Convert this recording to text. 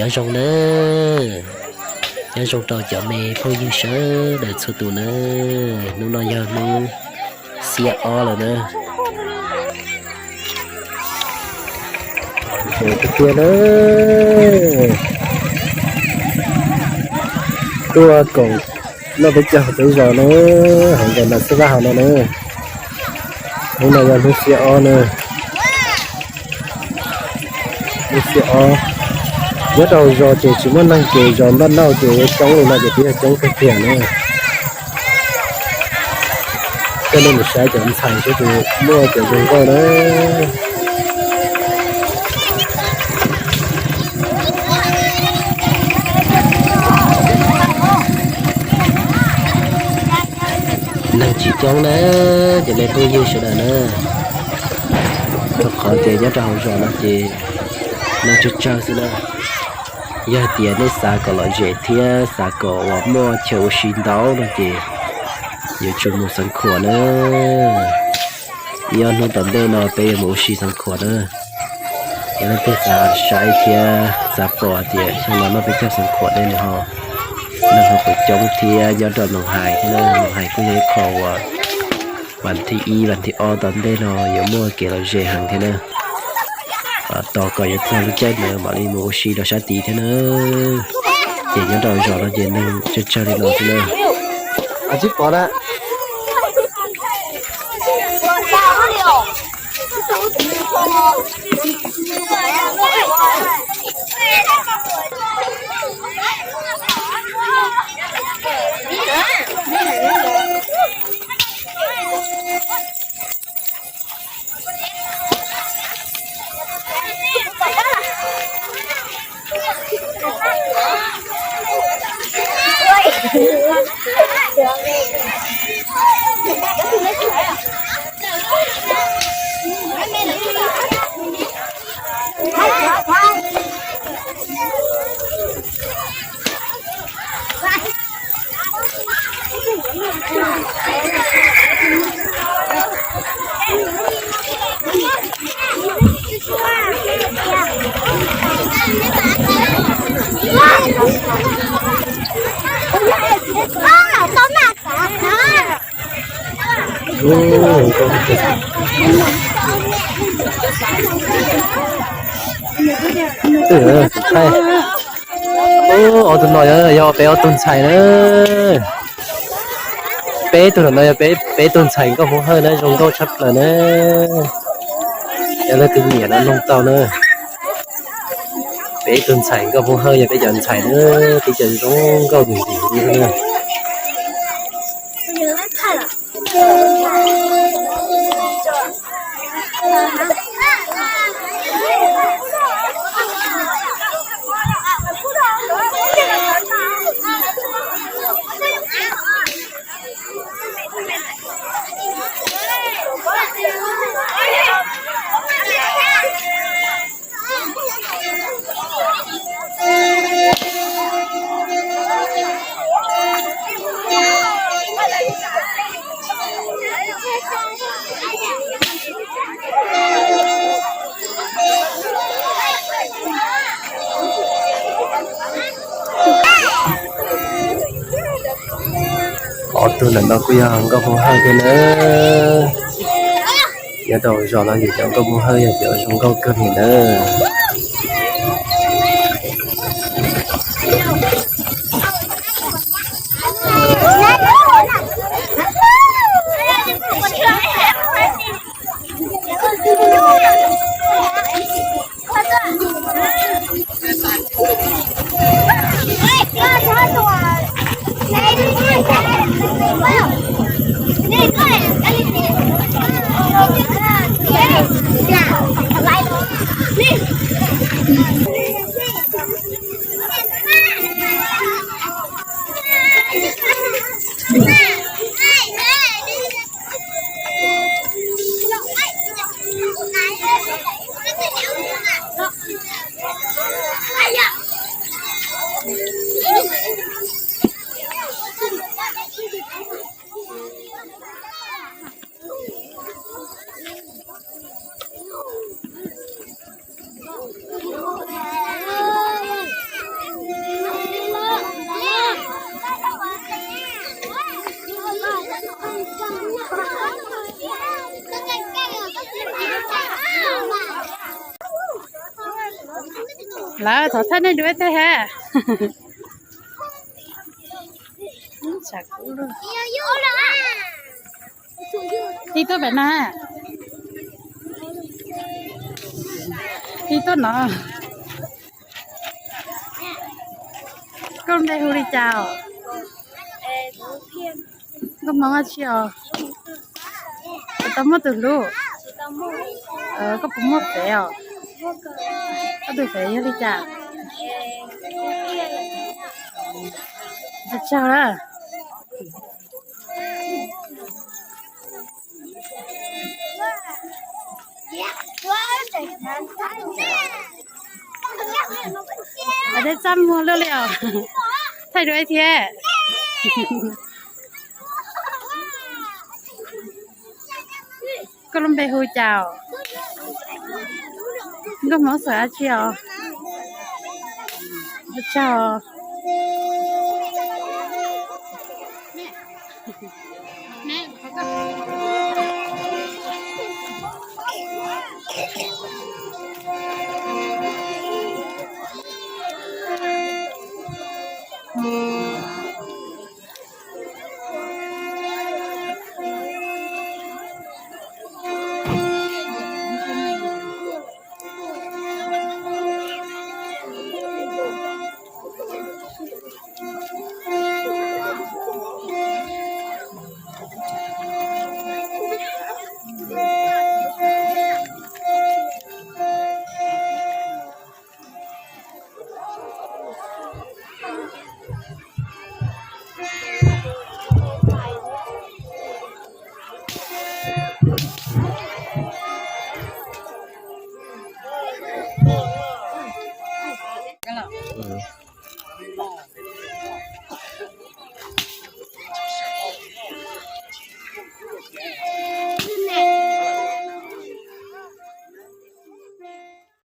Nyob zoo nawb, nyob zoo rau cov me phooj ywg sawv daws txhua tus nawb. Hnub no yog hnub xiab ob lawm na. Tiag tiag na, tuaj koom noj peb caug peb zos na, hauv zos Nas Xab Vaj hauv no na. Hnub no yog hnub xiab ob na. Hnub xiab ob, nyob rau hauv zos ces tsis muaj neeg ces zos Npaj Nauj ces yuav coob li no ces twb yog coob kawg kiag na. Coj nej mus saib cov ntxhais seb puas muaj cov zoo nkauj na. Neeg tsis coob na, cov me phooj ywg sawv daws na. Rau qhov tias nyob rau hauv zos no ces neeg tsawg tsawg xwb na. Yog tias nej xav kom lom zem thiab xav kom uas muaj chaw ua si ntau no ces yuav tsum mus Xeev Khuam na. Ib ob hnub tom ntej no peb yuav mus ua si Xeev Khuam na. Yog leej twg xav saib thiab xav pom tias xyoo no noj peb caug Xeev Khuam ne nws ho, nws ho puas coob thiab nyob rau Noom Hais thiab na. Noom Hais kuj yog ib qho uas vas thib ib vas thib ob tom ntej no yuav muaj kev lom zem heev thiab na. Tos kom yuav txog lub caij ntawd mam li mus ua si rau sab tid thiab na. Ces nyob rau zos no ces neeg tsawg tsawg li no xwb na. Tsib pov na. Ob tug no yog peb ob tug ntxhais na. Peb tug no yog peb tug ntxhais nkauj Hmoob Hawj na, zoo nkauj tshaj plaws na. Yog leej twg nyiam no noog tau na. Peb tug ntxhais nkauj Hmoob Hawj yog peb cov ntxhais na, peb cov zoo nkauj ntxim ntxim li na. Ob tug ntawm no kuj yog nkauj Hmoob Hawj thiab na. Nyob rau zos no ces cov nkauj Hmoob Hawj yog cov zoo nkauj kawg li na. Lawv thov thaij nej dua ib teg ha. Tij tuaj pem no. Tij tuaj no. Koj npe hu li cas os? Nkauj Hmoob dab tsi os? Puas tau muaj tus hlub? Koj puas muaj fev os? Koj tus fev yog li cas? Ua tsaug na. Dej txaj muag luaj li os. Thaij dua thiab. Koj lub npe hu cas os? Nkauj Hmoob xeem dab tsi os? Ua tsaug.